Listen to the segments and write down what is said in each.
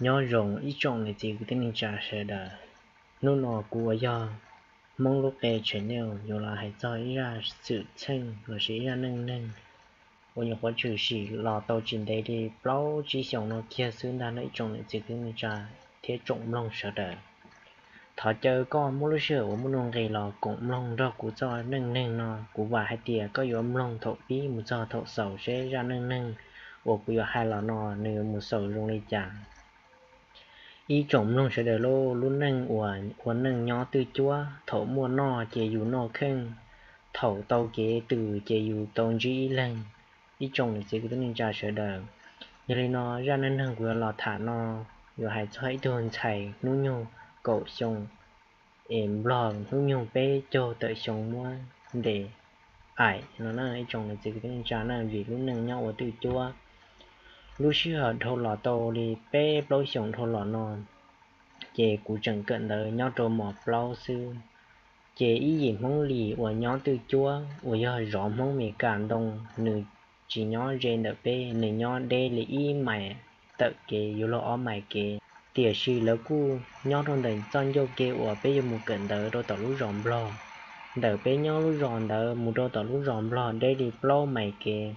Nyob zoo ib tsoom niam txiv kwv tij neej tsa sawv daws. Hnub no kuv uas yog Hmoob Lub Qe Channel yuav los hais txog ib zaj xwm txheej lossis ib zaj neej neeg uas nyuam qhuav tshwm sim los tau tsis ntev li plaub tsib xyoos no kiag xwb ntag nawb ib tsoom niam txiv kwv tij neej tsa thiab tsoom mloog sawv daws. Thov caw koj muab lub sij hawm uas muaj nuj nqis los koom mloog nrog kuv txoj neej neeg no. Kuv vam hais tias koj yuav mloog thaum pib mus txog thaum xaus seb zaj neej neeg uas kuv yuav hais los no nws yuav mus xaus zoo li cas. Ib tsoom mloog sawv daws lauj, lub neej uas ua neej nyob twj cuab, thaum muaj noj ces yus noj kheej, thaum tau kev twm ces yus tau ntsib ib leeg. Ib tsoom niam txiv kwv tij neej tsa sawv daws, yog li no zaj neej neeg kuv yuav los tham no yuav hais txog ib tug ntxhais hnub nyoog kaum xyoo es Nplog hnub nyoog peb caug tawm xyoo muab ntes aim no na ib tsoom niam txiv kwv tij neej tsa na vim lub neej nyob ua twj cuab. Lub sij hawm dhau los tau li peb plaub xyoos dhau los no ces kuv tseem kawm ntawv nyob rau mos plaub xwb. Ces ib yim Hmoob Lis uas nyob twj cuab uas yog zov Hmoob Mes Kas ntoo, nws tsis nyob ze ntawm peb, nws nyob deb li ib mais tawm kev yuav luag ob mais kev. Tiam sis lawv kuj nyob rau ntawm txoj ncauj ke uas peb yuav mus kawm ntawv rau tom lub zos Nplog. Ntawm peb nyob lub zos ntawd mus rau tom lub zos Nplog deb li plaub mais kev.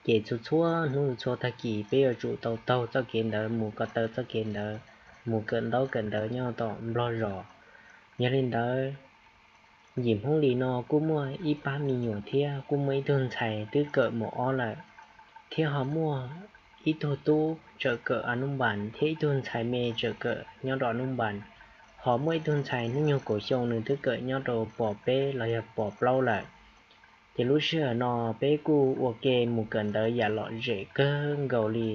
Ces txhua txhua hnub txhua tag kis peb yuav tsum tau taug txoj kev ntawd mus ko taw txoj kev ntawd mus kawm ntaub kawm ntawv nyob tom Nplog zos. Yog li ntawd, yim Hmoob Lis no kuj muaj ib pab me nyuam thiab kuj muaj ib tug ntxhais twb kawm mos ob lawm, thiab ho muaj ib tug tub tseem kawm a nub npas thiab ib tug ntxhais me tseem kawm nyob rau a nub npas. Ho muaj ib tug ntxhais hnub nyoog kaum xyoo nws twb kawm nyob rau pos peb los yog pos plaub lawm. Ces lub sij hawm no peb kuj ua ke mus kawm ntawv yam lom zem kawg nkaus li,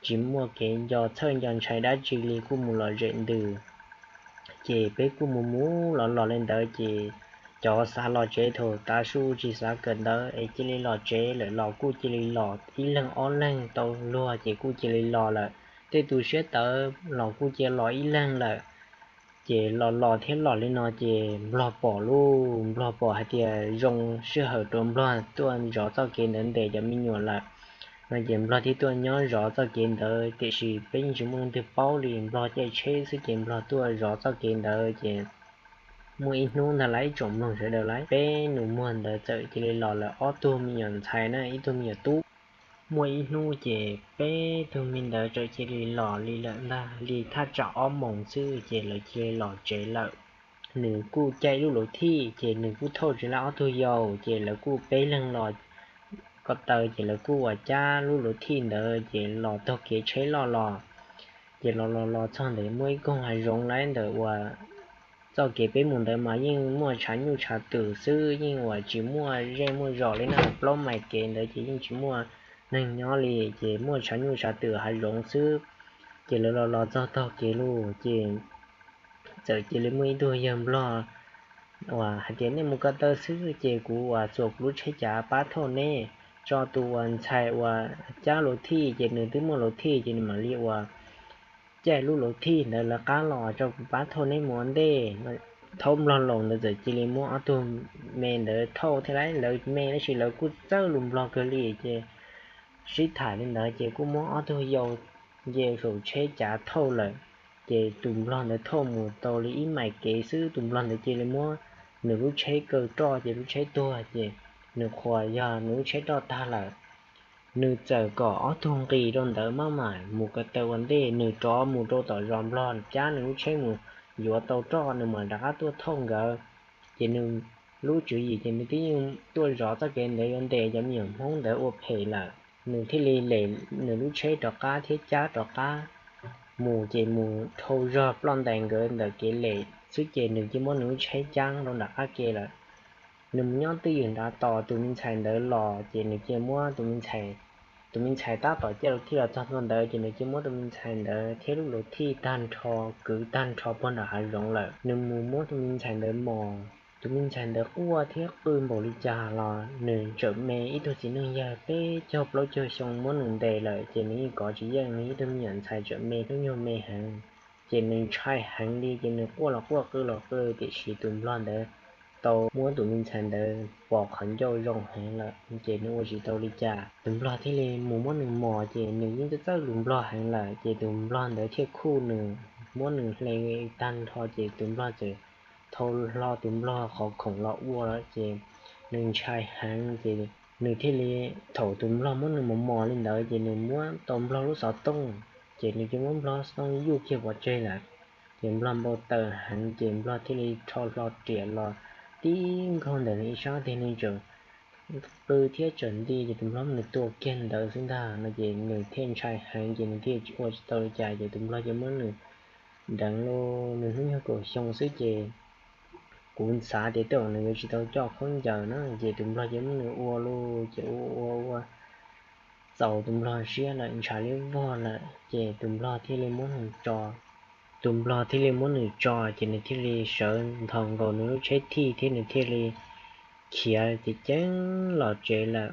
tsis muaj kev nco txhawj nco ntshai dab tsi li, kuj mus lom zem ntws. Ces peb kuj mus mus los los li ntawd ces cov xav los tsev thaum tav su tsis xav kawm ntawv es cia li los tsev lawm los kuj cia li los ib leeg ob leeg tau luag ces kuj cia li los lawm. Tej tus siab tawv los kuj cia los ib leeg lawm. Ces los los thiab los li no ces Nplog pom lauj, Nplog pom hais tias zoo sij hawm rau Nplog tuaj zov txoj kev ntawd ntes cov me nyuam lawm no ces Nplog thiaj tuaj nyob zov txoj kev ntawd, tiam sis peb yeej tsis muaj leej twg paub li, Nplog caij tsheb xwb ces Nplog tuaj zov txoj kev ntawd ces muaj ib hnub ntag lauj ib tsoom mloog sawv daws lauj, peb nus muag ntawd txawm cia li los lawm ob tug me nyuam ntxhais na ib tug me nyuam tub. Muaj ib hnub ces peb tug me ntawd txawm cia li los li lawm ntag, li thaj tsam ob moos xwb ces lawv cia li los tsev lawm. Nws kuj caij lub luv thij ces nws kuj thauj tsis laj ob tug yau ces lawv kuj peb leeg los ko taw ces lawv kuj uas cab lub luv thij ntawd ces los taug kev tsheb loj los. Ces los los los txog ntawd muaj ib koog hav zoov lauj, ntawm uas txoj kev peb mus ntawd mas yeej muaj tshav nyuj tshav twm xwb, yeej uas tsis muaj zej muaj zos li na, plaub mais kev ntawd ces yeej tsis muaj neeg nyob li, ces muaj tshav nyuj tshav twm hav zoov xwb. Ces lawv los los txog taug kev lauj ces txawm cia li muaj ib tug yawg Nplog uas hais tias nej mus ko taw xwb ces kuv uas txuas kuv lub tsheb cav pab thauj neb, tso tus uas ntxhais uas cab luv thij ces nws twb muaj luv thij ces nws mam li uas caij lub luv thij ntawd lawv qab los tso kuv pab thauj neb mus ua ntej. Thaub Nplog laus ntawd txawm cia li muab ob tug me ntawd thauj thiab lauj, lawv me tab sis lawv kuj txawj lus Nplog kawg li ces sib tham li ntawd ces kuj muab ob tug yau nce saum tsheb cav thauj lawm. Ces tus Nplog ntawd thauj mus tau li ib mais kev xwb tus Nplog ntawd cia li muab nws lub tsheb kaw roj ces lub tsheb tuag ces nws qhuas yog nws lub tsheb roj tag lawm. Nws txawm kom ob tug nqis rau ntawd maj mam mus ko taw ua ntej, nws rov mus rau tom zos Nplog cab nws lub tsheb mus yuav tau roj nws mam rov qab tuaj thauj nkawd. Ces nws lub tswv yim ces nws twb yeej tuaj zov txoj kev ntawd yuav ntes cov me nyuam Hmoob ntawd ua phem lawm. Nws thiaj li lem nws lub tsheb rov qab thiab cab rov qab mus ces mus dhau zog ploj ntais nkawd ntawm kev lem xwb ces nws cia muab nws lub tsheb cab rau nram qab ke lawm. Nws mus nyob twj ywm nrad tos tus me ntxhais ntawd los ces nws cia muab tus me ntxhais, tus me ntxhais tab tom caij luv thij los txog ntua ntawd ces nws cia muab tus me ntxhais ntawd thiab lub luv thij tag nrho kwv tag nrho puag nram hav zoov lawm. Nws mus muab tus me ntxhais ntawd mos, tus me ntxhais ntawd quaj thiab qw npaum li cas los nws tseem me, ib tug txiv neej yawg peb caug plaub caug xyoo muab nws ntes lawm ces nws yeej kov tsis yeej, nws ib tug me nyuam ntxhais tseem me hnub nyoog me heev. Ces nws ntshai heev li ces nws quaj los quaj qw los qw tiam sis tus Nplog ntawd tau muab tus me ntxhais ntawd pom qhov ncauj zoo heev lawm ces nws ua tsis tau li cas. Tus nplog thiaj li mus muab nws mos ces nws yeej txawj txawj lus nplog heev lawm ces tus nplog ntawd thiaj khuj nws, muab nws hle tag nrho ces tus nplog txawm thau hlo tus nplog qhov khoom los ua lawm ces nws ntshai heev ces nws thiaj li, thaum tus nplog muab nws mos mos li ntawd ces nws muab tau nplog lub xov tooj, ces nws cia muab nplog xov tooj yuj kiag pov tseg lawm. Ces nplog npau taws heev ces nplog thiaj li rho hlo riam los tib nkaug ntawm nws ib sab tiag, nws tseem qw thiab tseem nti ces tus nplog muab nws tua kiag ntawd xwb ntag no ces nws thiaj ntshai heev ces nws thiaj ua tsis tau li cas ces tus nplog cia muab nws deev lauj. Nws hnub nyoog kaum xyoo xwb ces kuv xav tias tej zaum nws yuav tsis tau coj khaub ncaws na ces tus nplog cia muab nws ua lauj ces ua ua ua txaus tus nplog siab lawm ntshav liab vog lawm ces tus nplog thiaj li muab nws tso. Tus nplog thiaj li muab nws tso ces nws thiaj li sawv nthos nkaus nws lub tsheb thij thiab nws thiaj li khiav ceev ceev los tsev lawm.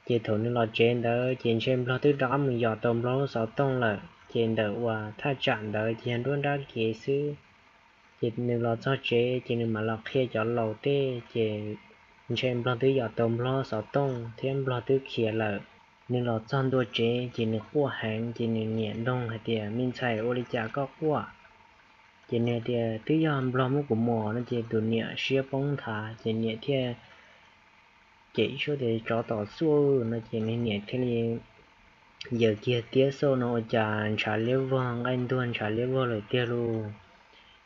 Ces thaum nws los tsev ntawd ces ntshe nplog twb rov qab mus yos tau nplog lub xov tooj lawm ces ntawm uas thaj tsam ntawd ces yog nruab nrab kev xwb. Ces nws los txog tsev ces nws mam los qhia cov laus tej ces ntshe nplog twb yos tau nplog xov tooj thiab nplog twb khiav lawm. Nws los txog ntua tsev ces nws quaj heev ces nws niam nug hais tias, me ntxhais, ua li cas koj quaj? Ces nws tias, twb yog nplog muab kuv mos no ces tus niam siab poob nthav ces niam thiaj cem suab tias, tsov tom xuaj no ces nws niam thiaj li yaws kiag tiab xauj no ua cas ntshav liab vog, nqaij ntuag ntshav liab vog lawm tiag lauj.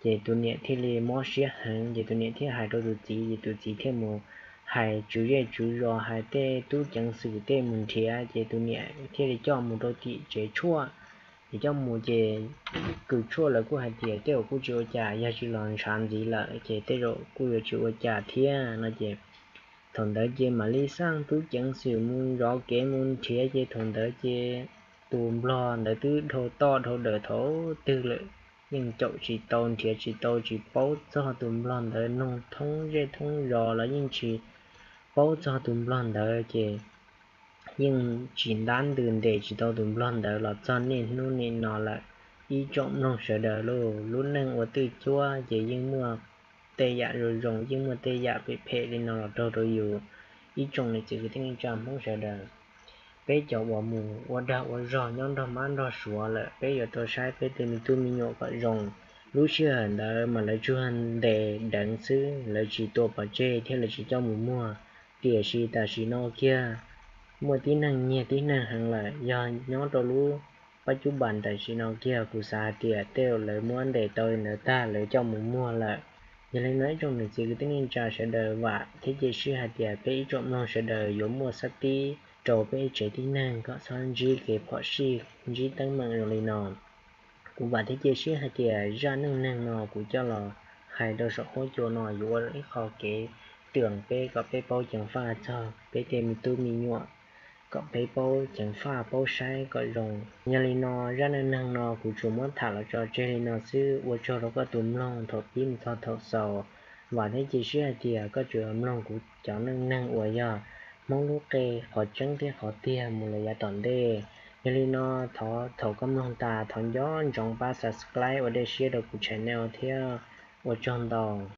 Ces tus niam thiaj li mob siab heev ces tus niam thiaj hais rau tus txiv ces tus txiv thiaj mus hais tswv zej tswv zos, hais tej tub ceev xwm tej mus nrhiav ces tus niam thiaj li coj mus rau tim tsev tshuaj. Ces coj mus ces kws tshuaj lawv kuj hais tias tej zaum kuj tsis ua cas, yog tsis los ntshav ntxiv lawm ces tej zaum kuj yuav tsis ua cas thiab no ces thaum ntawd ces mam li xaj tub ceev xwm mus zov kev mus nrhiav ces thaum ntawd ces tus nplog ntawd twb dhau toj dhau dawm thaum twg lawm, yeej caum tsis tau nrhiav tsis tau, tsis paub txog tus nplog ntawd, nug thoob zej thoob zos los yeej tsis paub txog tus nplog ntawd ces yeej tsis ntab ntws ntes tsis tau tus nplog ntawd los txog niaj hnub nim no lawm. Ib tsoom mloog sawv daws lauj, lub neej ua twj cuab ces yeej muaj tej yam zoo zoo, yeej muaj tej yam phem phem li no los raug rau yus. Ib tsoom niam txiv kwv tij neej tsa Hmoob sawv daws, peb cov uas mus ua dag ua zog nyob nrog mab nrog suav lawm, peb yuav tau saib peb tej me tub me nyuam kom zoo. Lub sij hawm ntawd mas lawv tsuas ntes deev xwb, lawv tsis tua pov tseg thiab lawv tsis coj mus muag. Tiam sis tam sim no kiag muaj tib neeg nyiag tib neeg heev lawm, yog nyob rau lub pab cub npas tam sim no kiag kuv xav hais tias tej zaum lawv muab ntes tau li ntawd tag lawv coj mus muag lawm. Yog li no ib tsoom niam txiv kwv tij neej tsa sawv daws, vam thiab cia siab hais tias peb ib tsoom mloog sawv daws yuav muaj xab tib rau peb tsev tib neeg kom txhob ntsib kev phom sij, ntsib teeb meem zoo li no. Kuv vam thiab cia siab hais tias zaj neej neeg no kuv coj los hais rau saum huab cua no yuav ua ib qho kev tws peb kom peb paub ceev faj txog peb tej me tub me nyuam, kom peb paub ceev faj paub saib kom zoo. Yog li no zaj neej neeg no kuv tsuas muab tham los tso tseg li no xwb, ua tsaug rau koj tus mloog thaum pib mus txog thaum xaus. Vam thiab cia siab hais tias koj tsuas mloog kuv cov neej neeg uas yog Hmoob lub qe qhov tseeb thiab qhov tiag mus lawm yav tom ntej. Yog li no thov thaum koj mloog tas thov nco ntsoov pab subscribe ua dej siab rau kuv channel thiab. Ua tsaug ntau.